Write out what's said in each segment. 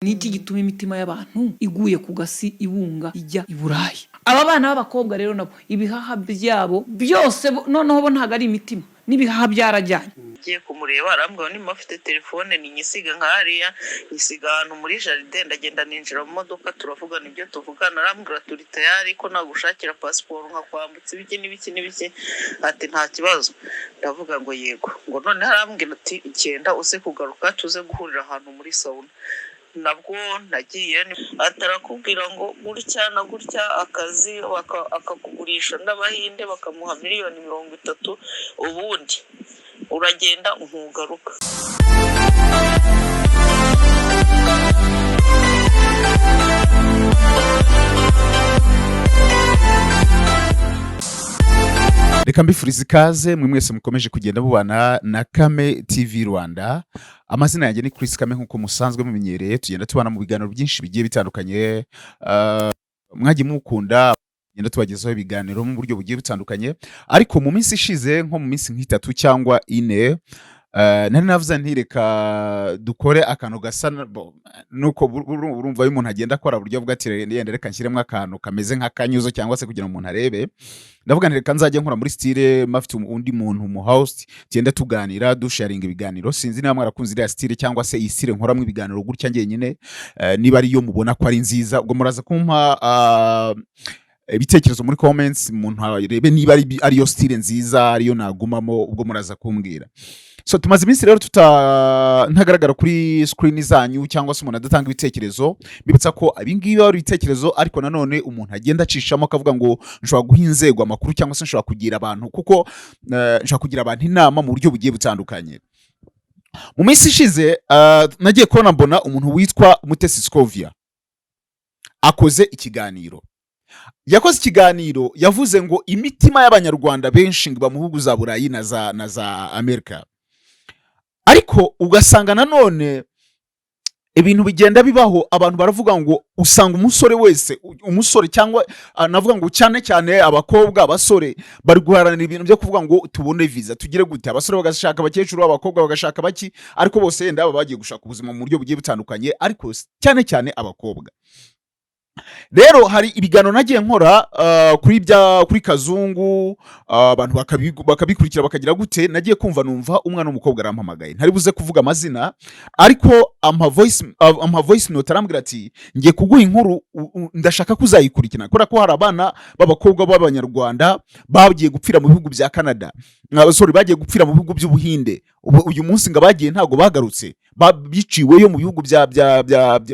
Ni iki gituma imitima y'abantu iguye ku gasi ibunga ijya i Burayi? Aba bana b'abakobwa rero nabo ibihaha byabo byose, noneho bo ntabwo ari imitima, n'ibihaha byarajyanye. Ngiye kumureba, arambwira niba afite telefone ninyisiga nka hariya, nyisiga ahantu muri jardin. Ndagenda, ninjira mu modoka, turavugana ibyo tuvugana. Arambwira turi tayari ko nagushakira pasiporo nkakwambutsa, ibiki n'ibiki n'ibiki. Ati nta kibazo. Ndavuga ngo yego. Ngo noneho arambwira ati genda uze kugaruka, tuze guhurira ahantu muri sauna. Nabwo nagiye, atarakubwira ngo gutya na gutya, akazi akakugurisha n'Abahinde, bakamuha miliyoni 30, ubundi uragenda ntugaruka. Reka mbifurize ikaze mwe mwese mukomeje kugenda mubana na Kame TV Rwanda. Amazina yanjye ni Chris Kame, nk'uko musanzwe mumenyereye, tugenda tubana mu biganiro byinshi bigiye bitandukanye. Mwagiye mukunda tugenda tubagezaho ibiganiro mu buryo bugiye butandukanye, ariko mu minsi ishize, nko mu minsi nk'3 cyangwa 4, nari navuze nti reka dukore akantu gasa nuko urumva iyo umuntu agenda akora buryo avuga ati yenda reka nshyiremo akantu kameze nk'akanyuzo cyangwa se kugira ngo umuntu arebe. Ndavuga nti reka nzajya nkora muri style mafite undi muntu mu host, tugenda tuganira, dusharinga ibiganiro. Sinzi niba mwarakunze iriya style cyangwa se iyi style nkoramo ibiganiro gutya njyenyine, niba ariyo mubona ko ari nziza, ubwo muraza kumpa ibitekerezo muri comments, umuntu arebe niba ariyo style nziza, ariyo nagumamo, ubwo muraza kumbwira. So tumaze iminsi rero tuta ntagaragara kuri screen zanyu cyangwa se umuntu adatanga ibitekerezo. Mbibutsa ko ibingibi ari ibitekerezo, ariko nanone umuntu agenda acishamo akavuga ngo nshobora guha inzego amakuru cyangwa se nshobora kugira abantu, kuko nshobora kugira abantu inama mu buryo bugiye butandukanye. Mu minsi ishize nagiye kubona mbona umuntu witwa Mutesi Scovia akoze ikiganiro. Yakoze ikiganiro, yavuze ngo imitima y'Abanyarwanda benshi ngo iba mu bihugu za Burayi na za Amerika, ariko ugasanga nanone ibintu bigenda bibaho. Abantu baravuga ngo usanga umusore wese, umusore cyangwa navuga ngo cyane cyane abakobwa, abasore bari guharanira ibintu byo kuvuga ngo tubone visa, tugire gute. Abasore bagashaka abakecuru, abakobwa bagashaka baki, ariko bose yenda baba bagiye gushaka ubuzima mu buryo bugiye butandukanye, ariko cyane cyane abakobwa. Rero hari ibiganiro nagiye nkora kuri Kazungu, abantu bakabikurikira, bakagira gute. Nagiye kumva numva umwana w'umukobwa arampamagaye, ntari buze kuvuga amazina, ariko ampa voice note, arambwira ati ngiye kuguha inkuru, ndashaka ko uzayikurikirana, kubera ko hari abana b'abakobwa b'Abanyarwanda bagiye gupfira mu bihugu bya Canada, sorry, bagiye gupfira mu bihugu by'Ubuhinde. Ubu uyu munsi ngo abagiye ntabwo bagarutse, biciweyo mu bihugu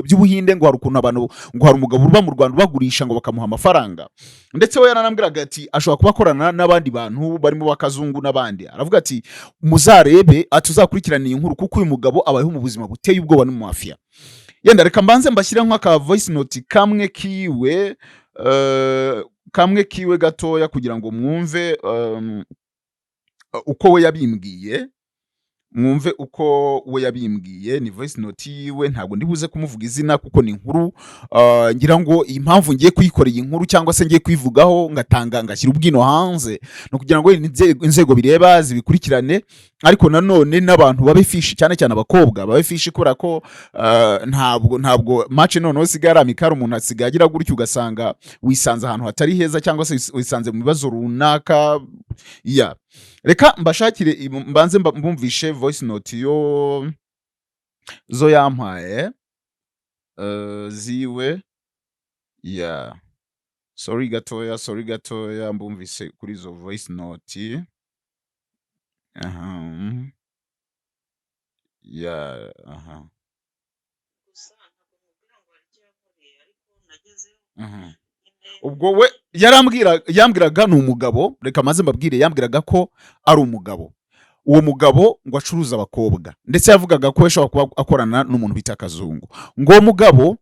by'Ubuhinde, ngo hari ukuntu abantu, ngo hari umugabo uba mu Rwanda ubagurisha, ngo bakamuha amafaranga. Ndetse we yaranambwiraga ati ashobora kuba akorana n'abandi bantu barimo bakazungu n'abandi. Aravuga ati muzarebe, ati uzakurikirana iyi nkuru, kuko uyu mugabo abayeho mu buzima buteye ubwoba n'umumafiya. Yenda reka mbanze mbashyire nk'aka voice note kamwe kiwe gatoya kugira ngo mwumve uko we yabimbwiye, mwumve uko we yabimbwiye. Ni voice note yiwe, ntabwo ndi buze kumuvuga izina kuko ni inkuru. Ngira ngo impamvu ngiye kuyikora iyi nkuru cyangwa se ngiye kuyivugaho, ngatanga, ngashyira ubwino hanze, ni ukugira ngo inzego bireba zibikurikirane, ariko nanone n'abantu babe fishi, cyane cyane abakobwa babe fishi, kubera ko ntabwo match noneho isigaye ari amical. Umuntu asigaye agira gutyo, ugasanga wisanze ahantu hatari heza cyangwa se wisanze mu bibazo runaka. Ya, reka mbashakire, mbanze mbumvishe voice note yo zo yampaye ziwe. Ya, sorry gatoya, sorry gatoya, mbumvise kuri izo voice note. Aha, ya, aha. Gusa ntabwo nkubwira ngo hari icyo yankoreye, ariko nagezeyo nyine. Ubwo we yarambwira, yambwiraga ni umugabo, reka maze mbabwire, yambwiraga ko ari umugabo. Uwo mugabo ngo acuruza abakobwa, ndetse yavugaga ko ashobora kuba akorana n'umuntu bita Kazungu. Ngo uwo mugabo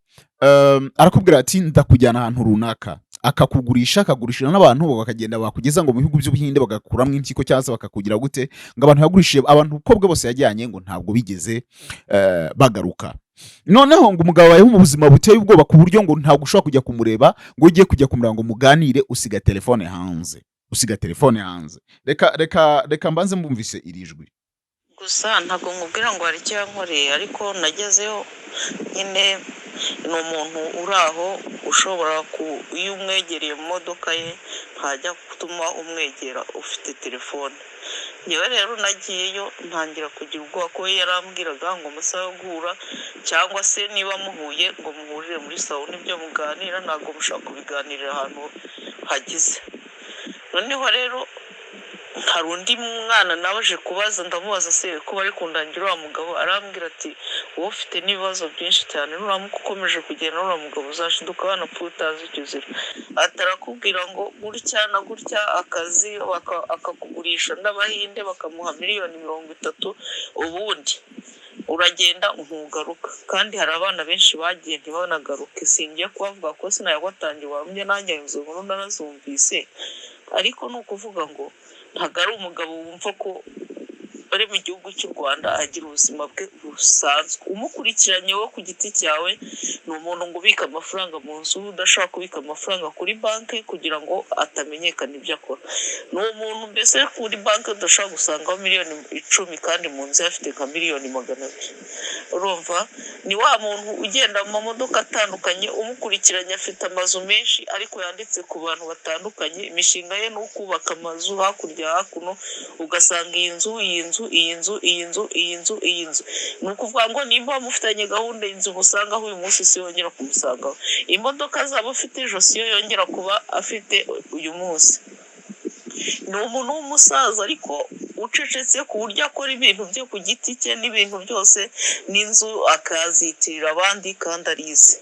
arakubwira ati ndakujyana ahantu runaka, akakugurisha, akagurisha n'abantu, bakagenda bakugeza ngo mu bihugu by'Ubuhinde, bagakuramo impyiko cyangwa se bakakugira gute. Ngo abantu yagurishije, abantu bakobwa bose yajyanye, ngo ntabwo bigeze bagaruka. Noneho ngo umugabo abayeho mu buzima buteye ubwoba, ku buryo ngo ntabwo ushobora kujya kumureba, ngo ugiye kujya kumureba ngo muganire, usiga telefone hanze, usiga telefone hanze. Reka mbanze mbumvise iri jwi. Gusa ntabwo nkubwira ngo hari icyo yankoreye, ariko nagezeyo nyine ni umuntu uri aho ushobora ku iyo umwegereye mu modoka ye ntajya gutuma umwegera ufite telefone. Njyewe rero nagiyeyo ntangira kugira ubwoba ko yarambwiraga ngo amasaha yo guhura cyangwa se niba muhuye ngo muhurire muri salon, ibyo muganira ntabwo mushobora kubiganirira ahantu hagize. Noneho rero hari undi mwana nabaje kubaza, ndamubaza se ko bari kundangira uriya mugabo, arambwira ati wowe ufite n'ibibazo byinshi cyane, nuramuka ukomeje kugenda n'uriya mugabo uzashiduka wanapfuye utazi icyo uzira. Atarakubwira ngo gutya na gutya akazi akakugurisha n'abahinde bakamuha miliyoni 30, ubundi uragenda ntugaruka. Kandi hari abana benshi bagiye ntibanagaruke, singiye kubavuga ko sinayabatangiye wamye nanjye izo nkuru narazumvise, ariko ni ukuvuga ngo ntabwo ari umugabo wumva ko ari mu gihugu cy'u Rwanda agira ubuzima bwe busanzwe. Umukurikiranye wo ku giti cyawe ni umuntu ngo ubika amafaranga mu nzu, udashobora kubika amafaranga kuri banki kugira ngo atamenyekana ibyo akora. Ni umuntu mbese kuri banki udashobora gusangaho miliyoni 10 kandi mu nzu ye afite nka miliyoni 200. Urumva ni wa muntu ugenda mu mamodoka atandukanye, umukurikiranye afite amazu menshi ariko yanditse ku bantu batandukanye. Imishinga ye ni ukubaka amazu hakurya hakuno, ugasanga iyi nzu, iyi nzu, iyi nzu, iyi nzu, iyi nzu, iyi nzu. Ni ukuvuga ngo nimba mufitanye gahunda, inzu umusangaho uyu munsi si yongera kumusangaho. Imodoka zaba afite ejo si yo yongera kuba afite uyu munsi. Ni umuntu w'umusaza ariko ucecetse, ku buryo akora ibintu bye ku giti cye n'ibintu byose, n'inzu akazitirira abandi kandi arize.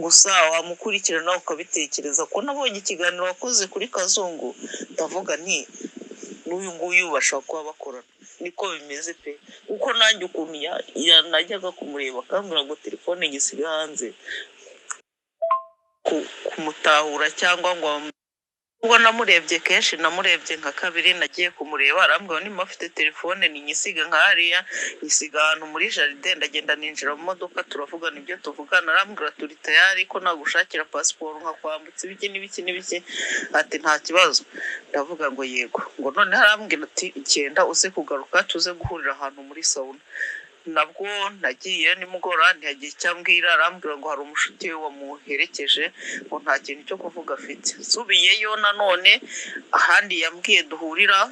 Gusa wamukurikirana ukabitekereza ko nabonye ikiganiro wakoze kuri Kazungu, ndavuga nti n'uyu nguyu bashobora kuba bakorana. Niko bimeze pe, kuko nanjye ukuntu najyaga kumureba akambwira ngo telefone nyisiga hanze, kumutahura cyangwa ngo ubwo namurebye kenshi, namurebye nka kabiri nagiye kumureba, arambwira ngo niba afite telefone ninyisiga nka hariya, nyisiga ahantu muri jardin, ndagenda ninjira mu modoka turavugana ibyo tuvugana, arambwira turi tayari ko nagushakira pasiporo nkakwambutsa ibiki n'ibiki n'ibiki, ati nta kibazo. Ndavuga ngo yego. Ngo noneho arambwira ati genda uze kugaruka tuze guhurira ahantu muri sauna. Nabwo nagiye nimugoroba ntiyagira icyo ambwira, arambwira ngo hari umushuti we wamuherekeje, ngo nta kintu cyo kuvuga afite. Nsubiyeyo nanone ahandi yambwiye duhurira,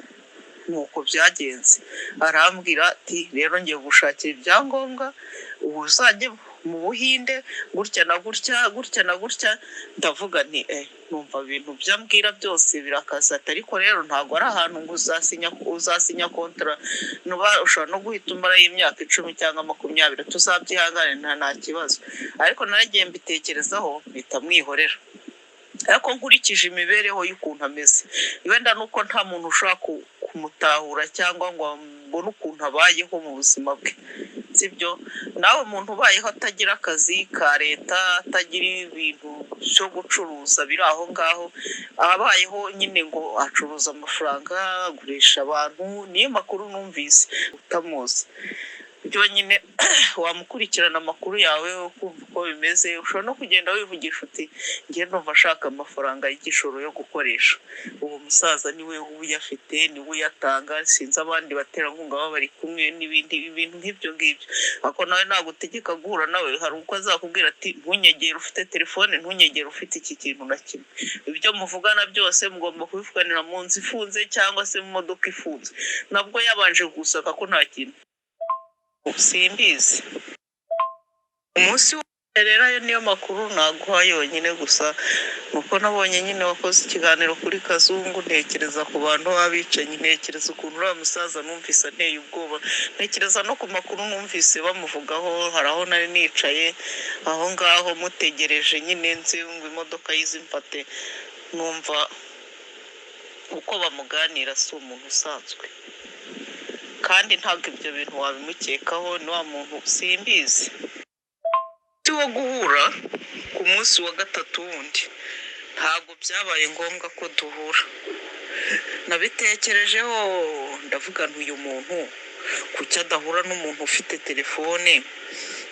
nuko byagenze, arambwira ati rero ngiye gushakira ibyangombwa ubu uzajye mu Buhinde gutya na gutya, gutya na gutya. Ndavuga nti eh, numva ibintu byambwira byose birakaze. Ati ariko rero ntabwo ari ahantu ngo uzasinya contrat, nuba ushobora no guhita umarayo imyaka 10 cyangwa 20, tuzabyihangane nta kibazo. Ariko naragiye mbitekerezaho mpita mwihorera. Ariko nkurikije imibereho y'ukuntu ameze, wenda nuko nta muntu ushobora kumutahura cyangwa ngo mbone ukuntu abayeho mu buzima bwe, sibyo? Nawe umuntu ubayeho atagira akazi ka leta, atagira ibintu byo gucuruza biri aho ngaho, abayeho nyine ngo acuruza amafaranga, agurisha abantu, niyo makuru numvise. Utamuzi byonyine wamukurikirana amakuru yawe ukumva uko bimeze, ushobora no kugenda wivugisha uti njye ndumva ashaka amafaranga y'igishoro yo gukoresha. Uwo musaza niwe uyafite, niwe uyatanga, sinzi abandi baterankunga baba bari kumwe n'ibindi ibintu nk'ibyo ngibyo. Ariko nawe nagutegeka guhura nawe, hari uko azakubwira ati ntunyegere ufite telefone, ntunyegere ufite iki kintu na kimwe. Ibyo muvugana byose mugomba kubivuganira mu nzu ifunze cyangwa se mu modoka ifunze, nabwo yabanje gusaka ko nta kintu. Simbizi umunsi rero, ayo niyo makuru naguha yonyine. Gusa nuko nabonye nyine wakoze ikiganiro kuri Kazungu, ntekereza ku bantu b'abicanyi, ntekereza ukuntu uriya musaza numvise anteye ubwoba, ntekereza no ku makuru numvise bamuvugaho. Hari aho nari nicaye aho ngaho mutegereje nyine nzi ngo imodoka y'izimfate, numva uko bamuganira si umuntu usanzwe, kandi ntabwo ibyo bintu wabimukekaho, ni wa muntu simbizi. Wo guhura ku munsi wa gatatu wundi ntabwo byabaye ngombwa ko duhura. Nabitekerejeho ndavuga nti uyu muntu kuki adahura n'umuntu ufite telefone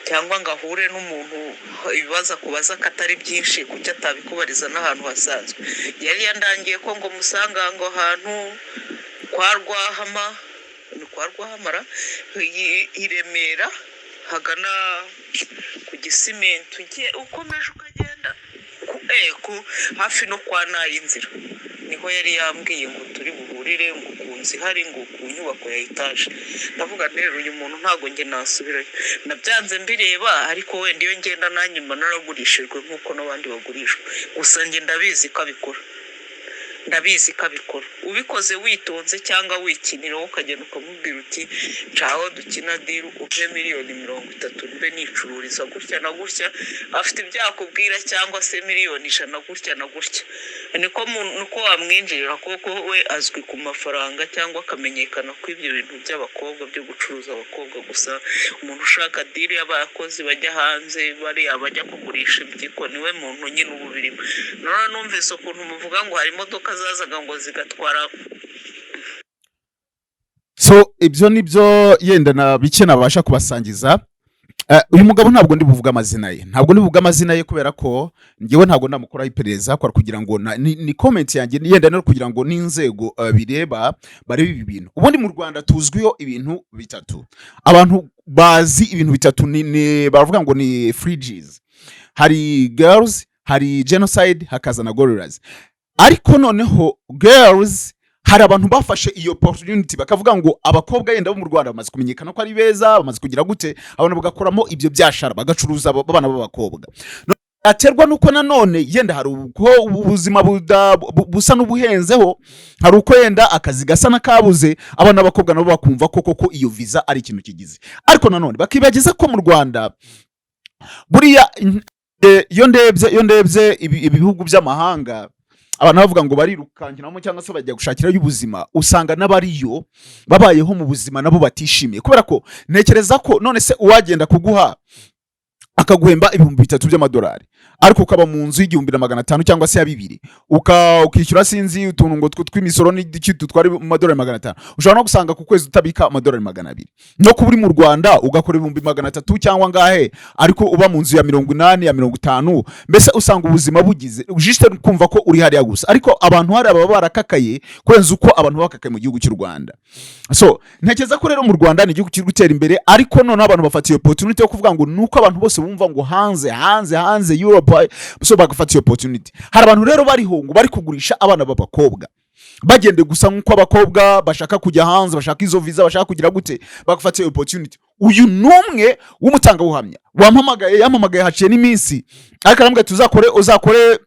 cyangwa ngo ahure n'umuntu ibibazo akubaza ko atari byinshi, kuki atabikubariza n'ahantu hasanzwe? Yari yandangiye ko ngo musanga ngo ahantu kwa Rwahama. kwa Rwahamara, i Remera hagana ku Gisimenti, ugiye ukomeje ukagenda ku hafi no kwa Nayinzira, niho yari yambwiye ngo turi buhurire, ngo ku nzu ihari, ngo ku nyubako ya etaje. Ndavuga rero, uyu muntu ntabwo njye nasubirayo, nabyanze mbireba. Ariko wenda iyo ngenda nanjye mba naragurishijwe nk'uko n'abandi bagurishwa. Gusa njye ndabizi ko abikora, ndabizi ko abikora. Ubikoze witonze cyangwa wikinira, wowe ukagenda ukamubwira uti: "Ncaho dukina deal, umpe miliyoni 30 mbe nicururiza gutya na gutya," afite ibyo yakubwira, cyangwa se miliyoni 100 gutya na gutya. Niko wamwinjirira, kuko we azwi ku mafaranga cyangwa akamenyekana ko ibyo bintu by'abakobwa, byo gucuruza abakobwa gusa. Umuntu ushaka deal y'abakozi bajya hanze, bariya bajya kugurisha impyiko, niwe muntu nyine uba ubirimo. None numvise ukuntu muvuga ngo hari imodoka zazaga ngo zigatwara. So ibyo nibyo yenda na bike nabasha kubasangiza. Uyu mugabo ntabwo ndi buvuge amazina ye, ntabwo ndi buvuge amazina ye, kubera ko njyewe ntabwo ndamukuraho iperereza kwa kugira ngo ni comment yanjye yenda no kugira ngo n'inzego bireba barebe ibi bintu. Ubundi mu Rwanda tuzwiho ibintu bitatu, abantu bazi ibintu bitatu, ni baravuga ngo ni three Gs: hari girls, hari genocide, hakaza na gorillas. Ariko noneho girls, hari abantu bafashe iyo opportunity bakavuga ngo abakobwa yenda bo mu Rwanda bamaze kumenyekana ko ari beza, bamaze kugira gute, abantu bagakuramo ibyo byashara, bagacuruza abana b'abakobwa. Aterwa nuko nanone yenda hari uko ubuzima busa n'ubuhenzeho, hari uko yenda akazi gasa n'akabuze, abana b'abakobwa nabo bakumva ko koko iyo visa ari ikintu kigize. Ariko nanone bakibagiza ko mu Rwanda buriya iyo ndebye ibihugu by'amahanga, abantu bavuga ngo barirukankiramo cyangwa se bajya gushakirayo ubuzima, usanga n'abariyo babayeho mu buzima nabo batishimiye. Kubera ko ntekereza ko none se uwagenda kuguha akaguhemba 3000 by'amadolari, ariko ukaba mu nzu y'1500 cyangwa se ya 2000, ukishyura sinzi utuntu ngo tw'imisoro n'iki tutwara mu madolari 500, ushobora no gusanga ku kwezi utabika amadolari 200. No kuba uri mu Rwanda ugakora 300,000 cyangwa ngahe, ariko uba mu nzu ya 80, ya 50, mbese usanga ubuzima bugize juste kumva ko uri hariya gusa. Ariko abantu hariya baba barakakaye kurenza uko abantu baba bakakaye mu gihugu cy'u Rwanda. So ntekereza ko rero mu Rwanda ni igihugu kiri gutera imbere, ariko noneho abantu bafata iyo opportunity yo kuvuga ngo nuko abantu bose bumva ngo hanze, hanze, hanze, Europe, so bagafata iyo opportunity. Hari abantu rero bariho ngo bari kugurisha abana b'abakobwa, bagende gusa nk'uko abakobwa bashaka kujya hanze, bashaka izo visa, bashaka kugira gute, bagafata iyo opportunity. Uyu n'umwe w'umutangabuhamya wampamagaye, yampamagaye haciye n'iminsi, ariko arambwira ati: Uzakore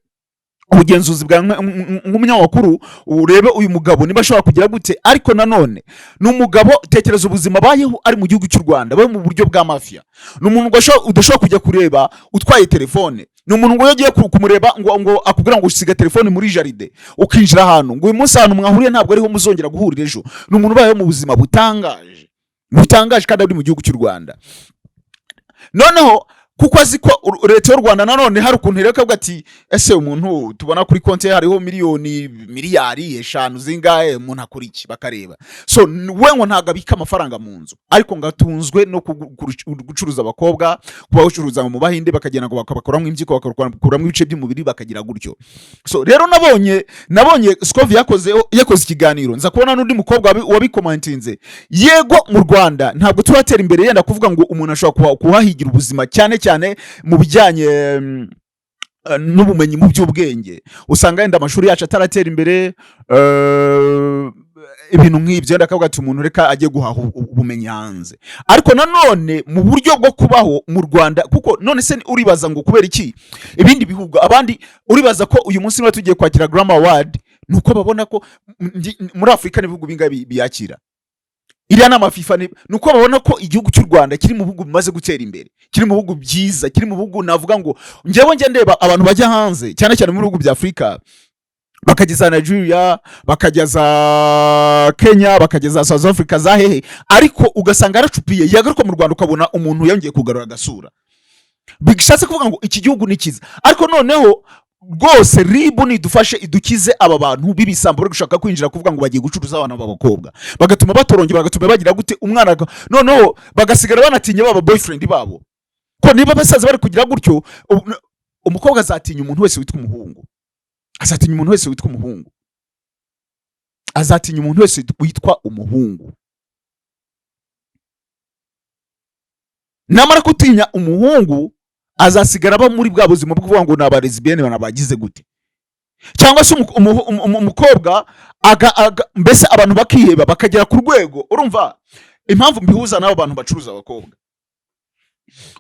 ubugenzuzi bwa nk'umunyamakuru, urebe uyu mugabo niba ashobora kugira gute." Ariko nanone ni umugabo, tekereza ubuzima abayeho ari mu gihugu cy'u Rwanda, abayeho mu buryo bwa mafia. Ni umuntu ngo udashobora kujya kureba utwaye telefone. Ni umuntu ngo iyo ugiye kumureba ngo akubwira ngo usiga telefone muri jardin, ukinjira ahantu, ngo uyu munsi ahantu mwahuriye ntabwo ariho muzongera guhurira ejo. Ni umuntu ubayeho mu buzima butangaje, butangaje, kandi ari mu gihugu cy'u Rwanda. Noneho kuko azi ko leta y'u Rwanda nanone hari ukuntu ireka avuga ati: "Ese umuntu tubona kuri konti ye hariho miliyoni, miliyari 5 zingahe, umuntu akora iki?" Bakareba. So we ngo ntabwo abika amafaranga mu nzu, ariko ngo atunzwe no gucuruza abakobwa, kuba bacuruza mu Bahinde, bakagenda ngo bakabakuramo impyiko, bakabakuramo ibice by'umubiri, bakagira gutyo. So rero nabonye Scovia yakoze ikiganiro, nza kubona n'undi mukobwa wabikomentinze. Yego, mu Rwanda ntabwo turatera imbere yenda kuvuga ngo umuntu ashobora kuhahigira ubuzima, cyane cyane mu bijyanye n'ubumenyi mu by'ubwenge. Usanga yenda amashuri yacu ataratera imbere, ibintu nk'ibyo, yenda akavuga ati umuntu reka ajye guhaha ubumenyi hanze. Ariko nanone mu buryo bwo kubaho mu Rwanda, kuko none se uribaza ngo kubera iki ibindi bihugu, abandi, uribaza ko uyu munsi niba tugiye kwakira Grammy Award, ni uko babona ko muri Afurika n'ibihugu bingahe biyakira iriya nama FIFA? Ni uko babona ko igihugu cy'u Rwanda kiri mu bihugu bimaze gutera imbere, kiri mu bihugu byiza, kiri mu bihugu navuga ngo njyewe njya ndeba abantu bajya hanze, cyane cyane mu bihugu bya Afurika, bakageza Nigeria, bakajya za Kenya, bakageza South Africa, za hehe, ariko ugasanga yaracupiye, yagaruka mu Rwanda ukabona umuntu yongeye kugarura agasura. Bishatse kuvuga ngo iki gihugu ni cyiza. Ariko noneho rwose RIB nidufashe idukize aba bantu b'ibisambo bari gushaka kwinjira kuvuga ngo bagiye gucuruza abana b'abakobwa, bagatuma batorongera, bagatuma bagira gute, umwana noneho bagasigara banatinya baba boyfriend babo, ko niba abasaza bari kugira gutyo, umukobwa azatinya umuntu wese witwa umuhungu, azatinya umuntu wese witwa umuhungu, azatinya umuntu wese witwa umuhungu. Namara gutinya umuhungu, azasigara aba muri bwa buzima bwo kuvuga ngo ni aba lesbienne bagize gute, cyangwa se umukobwa mbese abantu bakiheba, bakagera ku rwego. Urumva impamvu mbihuza n'abo bantu bacuruza abakobwa?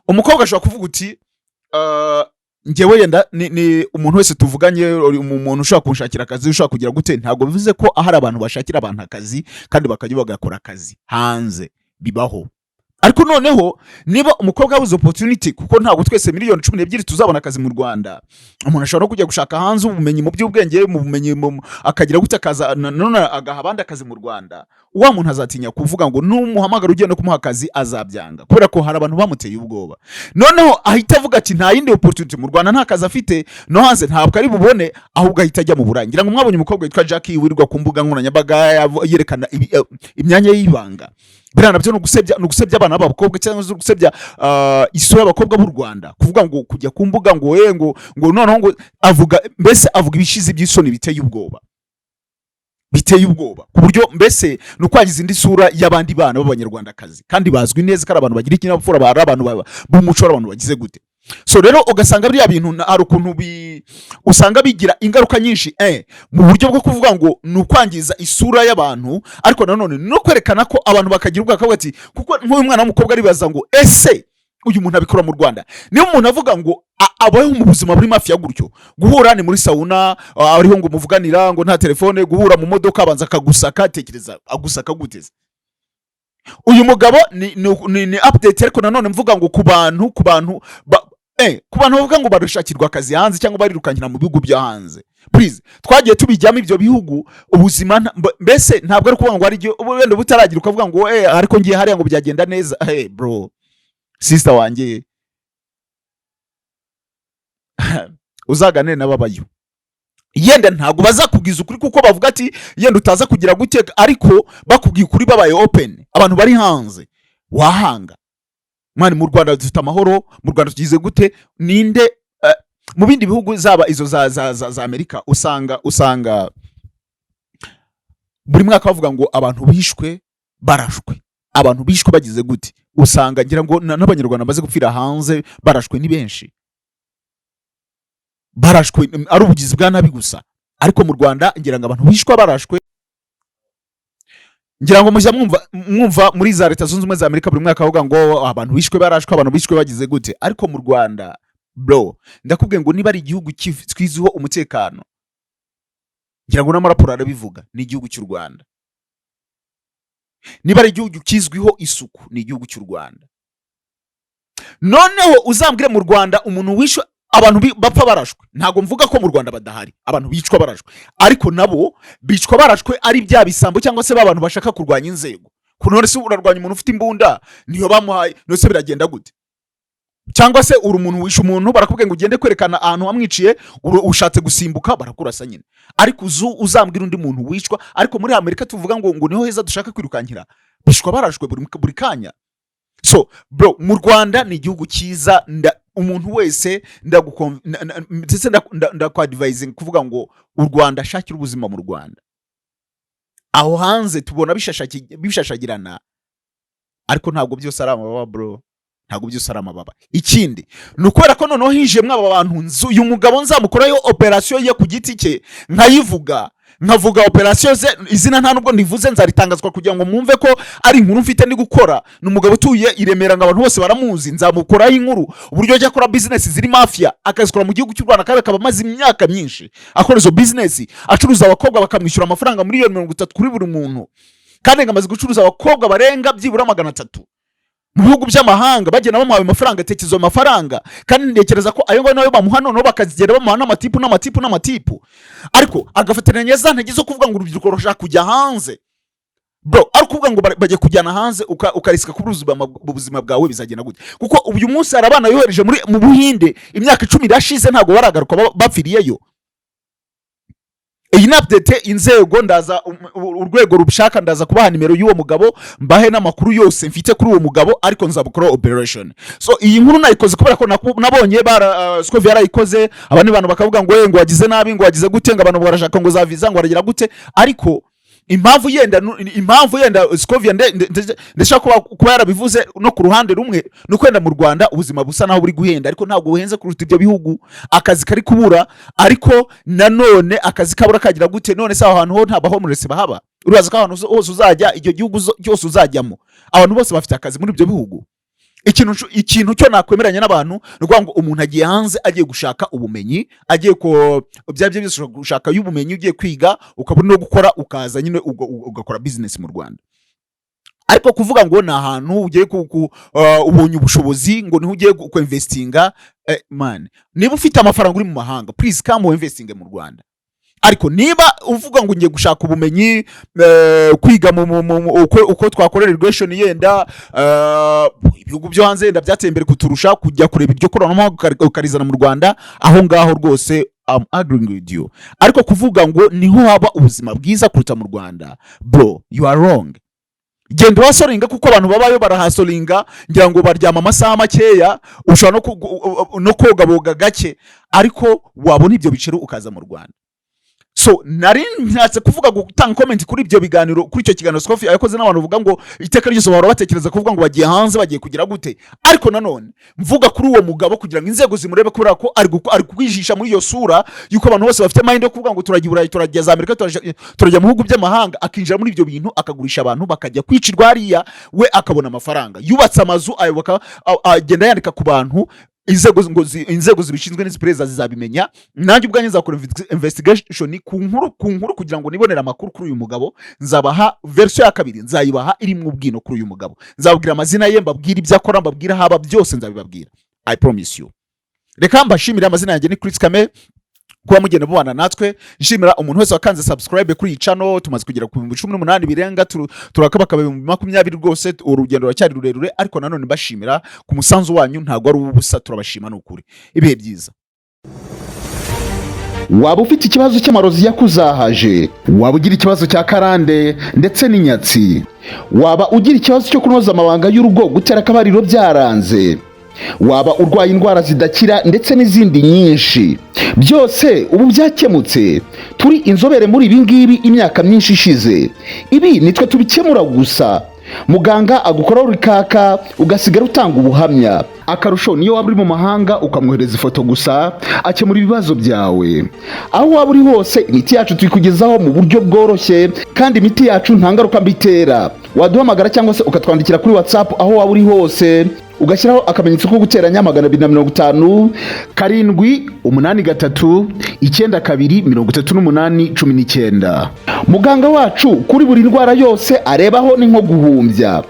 Umukobwa ashobora kuvuga uti: "Njyewe yenda ni umuntu wese tuvuganye, uri umuntu ushobora kunshakira akazi, ushobora kugira gute." Ntabwo bivuze ko ahari abantu bashakira abantu akazi kandi bakajya bagakora akazi hanze, bibaho. Ariko noneho niba umukobwa yabuze opportunity, kuko ntabwo twese miliyoni 12 tuzabona akazi mu Rwanda, umuntu ashobora no kujya gushaka hanze ubumenyi mu by'ubwenge, mu bumenyi, akagira gute, akaza none agaha abandi akazi mu Rwanda. Wa muntu azatinya kuvuga ngo numuhamagara ugiye no kumuha akazi, azabyanga kubera ko hari abantu bamuteye ubwoba. Noneho ahita avuga ati nta yindi opportunity mu Rwanda, nta kazi afite, no hanze ntabwo ari bubone, ahubwo ahita ajya mu Burayi. Ngira ngo mwabonye umukobwa witwa Jackie wirirwa ku mbuga nkoranyambaga yerekana imyanya y'ibanga. Biriya nabyo ni ugusebya abana b'abakobwa, cyangwa se gusebya isura y'abakobwa b'u Rwanda, kuvuga ngo kujya ku mbuga ngo we ngo noneho ngo avuga, mbese avuga ibishizi by'isoni biteye ubwoba, biteye ubwoba, ku buryo mbese ni ukwangiza indi sura y'abandi bana b'Abanyarwandakazi, kandi bazwi neza ko ari abantu bagira ikinyabupfura, ari abantu b'umuco, ari abantu bagize gute. So rero ugasanga biriya bintu hari ukuntu usanga bigira ingaruka nyinshi mu buryo bwo kuvuga ngo ni ukwangiza isura y'abantu, ariko nanone no kwerekana ko abantu bakagira ubwoba, bakavuga ati, kuko nk'uyu mwana w'umukobwa aribaza ngo: "Ese uyu muntu abikora mu Rwanda?" Niba umuntu avuga ngo abayeho mu buzima buri mafia gutyo, guhura ni muri sauna, ariho ngo muvuganira, ngo nta telefone, guhura mu modoka abanza akagusaka, tekereza agusaka gute se? Uyu mugabo ni update, ariko nanone mvuga ngo ku bantu bavuga ngo barashakirwa akazi hanze cyangwa barirukankira mu bihugu byo hanze, please, twagiye tubijyamo ibyo bihugu, ubuzima mbese ntabwo ari ukuvuga ngo hari igihe ubu wenda butaragira ukavuga ngo ariko ngiye hariya ngo byagenda neza. Hey bro, sister wanjye, uzaganire n'ababayo, yenda ntabwo bazakubwiza ukuri, kuko bavuga ati yenda utaza kugira gute, ariko bakubwiye ukuri babaye open, abantu bari hanze wahanga mwana. Mu Rwanda dufite amahoro, mu Rwanda tugize gute? Ninde mu bindi bihugu, zaba izo za Amerika, usanga buri mwaka bavuga ngo abantu bishwe barashwe, abantu bishwe bagize gute. Usanga ngira ngo n'Abanyarwanda bamaze gupfira hanze barashwe ni benshi, barashwe ari ubugizi bwa nabi gusa. Ariko mu Rwanda ngira ngo abantu bishwe barashwe, ngira ngo mujya mwumva muri za Leta Zunze Ubumwe za Amerika buri mwaka bavuga ngo abantu bishwe barashwe, abantu bishwe bagize gute. Ariko mu Rwanda, bro, ndakubwiye ngo niba ari igihugu twiziho umutekano, ngira ngo n'amaraporo arabivuga, ni igihugu cy'u Rwanda. Niba ari igihugu kizwiho isuku, ni igihugu cy'u Rwanda. Noneho uzambwire mu Rwanda umuntu wishwe, abantu bapfa barashwe. Ntabwo mvuga ko mu Rwanda badahari abantu bicwa barashwe, ariko nabo bicwa barashwe ari bya bisambo cyangwa se ba bantu bashaka kurwanya inzego. Ku none se urarwanya umuntu ufite imbunda, niyo bamuhaye, none se biragenda gute? Cyangwa se uri umuntu wishe umuntu, barakubwiye ngo ugende kwerekana ahantu wamwiciye, ushatse gusimbuka barakurasa nyine. Ariko uzambwira undi muntu wicwa, ariko muri Amerika tuvuga ngo niho heza dushaka kwirukankira, bishwa barashwe buri kanya. So bro, mu Rwanda ni igihugu cyiza. Umuntu wese ndetse ndakwadvisinga kuvuga ngo u Rwanda, shakira ubuzima mu Rwanda. Aho hanze tubona bishashagirana, ariko ntabwo byose ari amababa, bro, ntabwo byose ari amababa. Ikindi ni ukubera ko noneho hinjiyemo aba bantu. Uyu mugabo nzamukorayo operasiyo ye ku giti cye, nkayivuga, nkavuga operasiyo ze, izina nta nubwo ndivuze, nzaritangazwa kugira ngo mwumve ko ari inkuru mfite ndi gukora. Ni umugabo utuye i Remera, ngo abantu bose baramuzi. Nzamukoraho inkuru uburyo ajya akora bizinesi ziri mafia, akazikora mu gihugu cy'u Rwanda, kandi akaba amaze imyaka myinshi akora izo bizinesi, acuruza abakobwa bakamwishyura amafaranga miliyoni 30 kuri buri muntu, kandi ngo amaze gucuruza abakobwa barenga byibura 300 mu bihugu by'amahanga, bagenda bamuha ayo mafaranga. Tekereza ayo mafaranga! Kandi ntekereza ko ayo ngayo nayo bamuha, noneho bakazigenda bamuha n'amatipu n'amatipu n'amatipu, ariko agafatiranya za ntege zo kuvuga ngo urubyiruko rushaka kujya hanze, bro. Ari ukuvuga ngo bagiye kujyana hanze, ukarisika kubura ubuzima bwawe, bizagenda gute? Kuko uyu munsi hari abana yohereje mu Buhinde, imyaka 10 irashize ntabwo baragaruka, bapfiriyeyo. Iyi ni update. Inzego ndaza urwego rubishaka ndaza kubaha nimero y'uwo mugabo, mbahe n'amakuru yose mfite kuri uwo mugabo, ariko nzabukora operation. So iyi nkuru nayikoze kubera ko nabonye bara Scovia yarayikoze, abandi bantu bakavuga ngo ngo wagize nabi, ngo wagize gute, ngo abantu barashaka ngo za visa, ngo baragira gute. Ariko Impamvu yenda Scovia ndashaka kuba yarabivuze no ku ruhande rumwe, ni uko wenda mu Rwanda ubuzima busa naho buri guhenda, ariko ntabwo buhenze kuruta ibyo bihugu. Akazi kari kubura, ariko nanone akazi kabura kagira gute? None se aho hantu ho nta homeless bahaba? Uraza ko ahantu hose uzajya, icyo gihugu cyose uzajyamo, abantu bose bafite akazi muri ibyo bihugu. Ikintu cyo nakwemeranya n'abantu ni ukuvuga ngo umuntu agiye hanze agiye gushaka ubumenyi, agiye ko byaba byo byose ushobora gushaka y'ubumenyi, ugiye kwiga, ukaba uri no gukora, ukaza nyine ugakora business mu Rwanda. Ariko kuvuga ngo ni ahantu ugiye ubonye ubushobozi ngo niho ugiye kuinvestinga, man, niba ufite amafaranga uri mu mahanga, please come investing mu Rwanda. Ariko niba uvuga ngo ngiye gushaka ubumenyi, kwiga uko twakorera irrigation, yenda ibihugu byo hanze yenda byateye imbere kuturusha, kujya kureba iryo koranabuhanga ukarizana mu Rwanda, aho ngaho rwose I'm agreeing with you. Ariko kuvuga ngo niho haba ubuzima bwiza kuruta mu Rwanda, bro, you are wrong. Genda uhustlinga, kuko abantu babayo barahustlinga. Ngira ngo baryama amasaha makeya, ushobora no koga gake, ariko wabona ibyo biciro ukaza mu Rwanda. So nari nshatse kuvuga, gutanga comment kuri ibyo biganiro, kuri icyo kiganiro Scovia yakoze n'abantu bavuga ngo iteka ryose bahora batekereza kuvuga ngo bagiye hanze, bagiye kugira gute. Ariko nanone mvuga kuri uwo mugabo kugira ngo inzego zimurebe, kubera ko ari kwijisha muri iyo sura yuko abantu bose bafite mind yo kuvuga ngo turajya i Burayi, turajya za Amerika, turajya mu bihugu by'amahanga, akinjira muri ibyo bintu, akagurisha abantu bakajya kwicirwa hariya, we akabona amafaranga. Yubatse amazu, ayoboka, agenda yandika ku bantu. Inzego zibishinzwe n'iziperereza zizabimenya. Nanjye ubwanjye nzakora investigation ku nkuru kugira ngo nibonere amakuru kuri uyu mugabo. Nzabaha version ya kabiri, nzayibaha irimo ubwino kuri uyu mugabo. Nzababwira amazina ye, mbabwire ibyo akora, mbabwire aho aba, byose nzabibabwira, I promise you. Reka mbashimire. Amazina yanjye ni Chris Kame. Kuba mugenda mubana natwe, nshimira umuntu wese wakanze subscribe kuri iyi channel. Tumaze kugera ku 18,000 birenga, turakabakaba 20,000 rwose. Urugendo ruracyari rurerure, ariko nanone mbashimira ku musanzu wanyu, ntabwo ari uw'ubusa. Turabashima, ni ukuri. Ibihe byiza. Waba ufite ikibazo cy'amarozi yakuzahaje, waba ugira ikibazo cya karande ndetse n'inyatsi, waba ugira ikibazo cyo kunoza amabanga y'urugo, gutera akabariro byaranze, waba urwaye indwara zidakira ndetse n'izindi nyinshi, byose ubu byakemutse. Turi inzobere muri ibi ngibi imyaka myinshi ishize. Ibi nitwe tubikemura gusa. Muganga agukoraho rikaka, ugasigara utanga ubuhamya. Akarusho, niyo waba uri mu mahanga, ukamwohereza ifoto gusa, akemura ibibazo byawe. Aho waba uri hose, imiti yacu tuyikugezaho mu buryo bworoshye, kandi imiti yacu nta ngaruka mbi itera. Waduhamagara cyangwa se ukatwandikira kuri WhatsApp aho waba uri hose, ugashyiraho akamenyetso ko guteranya 250 783 92 38 19. Muganga wacu kuri buri ndwara yose arebaho ni nko guhumbya.